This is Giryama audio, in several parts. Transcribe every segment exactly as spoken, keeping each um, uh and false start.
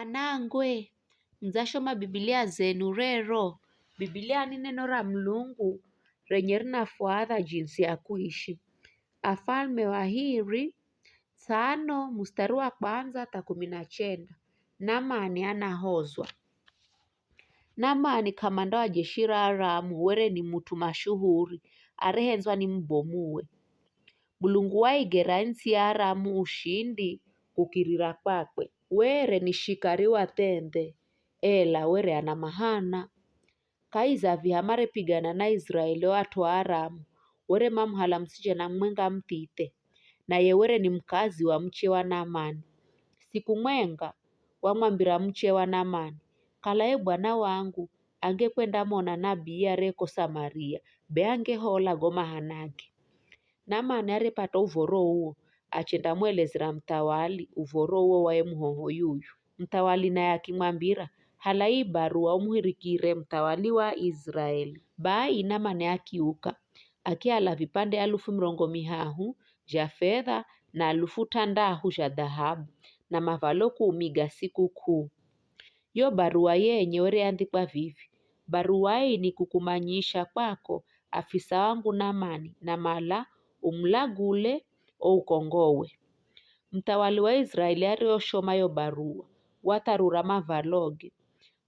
Anangwe, mudzashoma Bibilia zenu rero? Bibilia ni neno ra Mulungu renye rinafwadha jinsi ya kuishi. Afalme wa Hiri, tsano, mustari wa kwanza tha kumi na chenda. Namani anahozwa. Namani k'amanda wa jeshi ra Aramu were ni mut'u mashuhuri, arehenzwa ni mubomuwe. Mulungu waigera ntsi ya Aramu ushindi kukirira kwakwe. Were ni shikari wa th'endhe, ela were ana mahana. Kahi za viha marepigana na Iziraeli o at'u a Aramu, were mamuhala musichana mumwenga muthithe, naye were ni mukazi wa muche wa Namani. Siku mwenga, wamwambira muche wa Namani, kala ye bwana wangu angekwendamona nabii areko Samaria, be angehola go mahanage. Namani arepata uvoro uwo, achendamuelezera muthawali uvoro uwo wa ye muhoho yuyu. Muthawali naye akimwambira, hala ii baruwa umuhirikire muthawali wa Iziraeli. Bai Namani akiuka, akihala vipande alufu mirongo mihahu zha fedha na alufu t'andahu zha dhahabu, na mavalo kumi ga sikukuu. Yo baruwa yenye were yandhikwa vivi, baruwa ii ni kukumanyisha kwako afisa wangu Namani, namala umulagule o ukongowe. Muthawali wa Iziraeli arihoshoma yo baruwa, watharura mavaloge.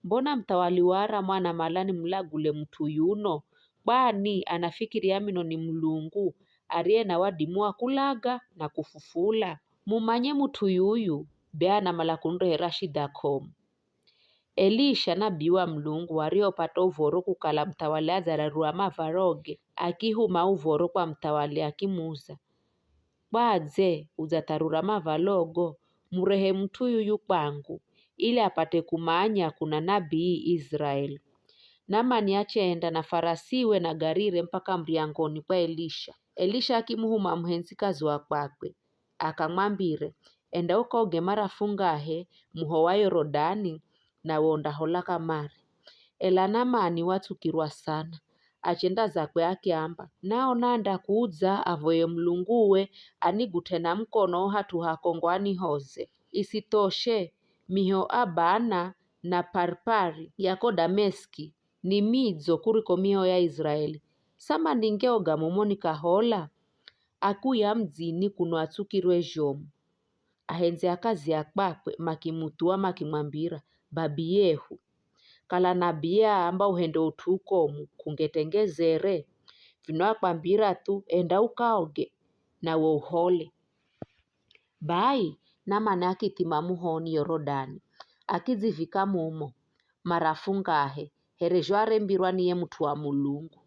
Mbona muthawali wa Aramu anamala nimulagule mut'u yuno? Kwani anafikiri ye mino ni Mulungu ariye na wadimu wa kulaga na kufufula? Mumanye mut'u yuyu be anamala kunirehera shidha k'omu. Elisha nabii wa Mulungu arihopata uvoro kukala muthawali adzararua mavaloge, akihuma uvoro kwa muthawali akimuza, kwadze udzatharura mavalogo? Murehe mut'u yuyu kwangu, ili apate kumanya kuna nabii Iziraeli. Namani achenda na farasiwe na garire mpaka muryangoni kwa Elisha. Elisha akimuhuma muhendzikazi wa kwakwe, akamwambire, enda ukaoge mara fungahe muho wa Yorodani, nawe undahola kamare. Ela Namani watsukirwa sana. Achenda zakwe akiamba, naona andakudza avoye Mulunguwe anigut'e na mukono hat'u hako ngo anihoze. Isithoshe, miho a Baana na Parpari yako Dameski ni midzo kuriko miho ya Iziraeli. Samba ningeoga mumo nikahola? Akiuya mudzini kuno atsukirwe zhomu. Ahendzi a kazi a kwakwe makimuthuwa makimwambira, babiyehu, kala nabii aamba uhende ut'u ukomu, k'ungetengezere? Vino akwambira thu, enda ukaoge, nawe uhole. Bai Namani akithima muhoni Yorodani, akidzivika mumo mara fungahe, here zho arembirwa ni ye mut'u wa Mulungu.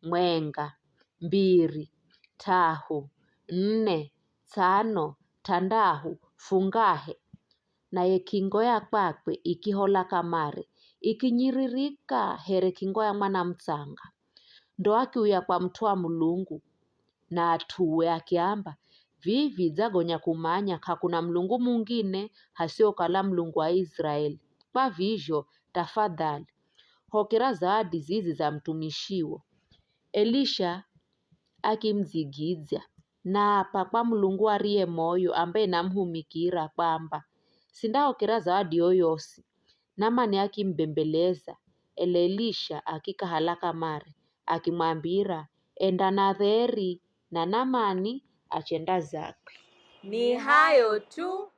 Mwenga, mbiri, t'ahu, nne, tsano, t'andahu, fungahe. Naye k'ingo ya kwakwe ikihola kamare, ikinyiririka here k'ingo ya mwana mutsanga. Ndo akiuya kwa mut'u wa Mulungu na at'ue akiamba, vivi dzagonya kumanya k'akuna Mulungu mungine hasiokala Mulungu wa Iziraeli. Kwa vizho, tafadhali, hokera zawadi zizi za mutumishiwo. Elisha akimudzigidzya, naapa kwa Mulungu ariye moyo ambaye namuhumikira, kwamba, sindahokera zawadi yoyosi. Namani akimubembeleza, ela Elisha akikahala kamare, akimwambira, enda na dheri, na Namani achenda zakwe. Ni hayo tu.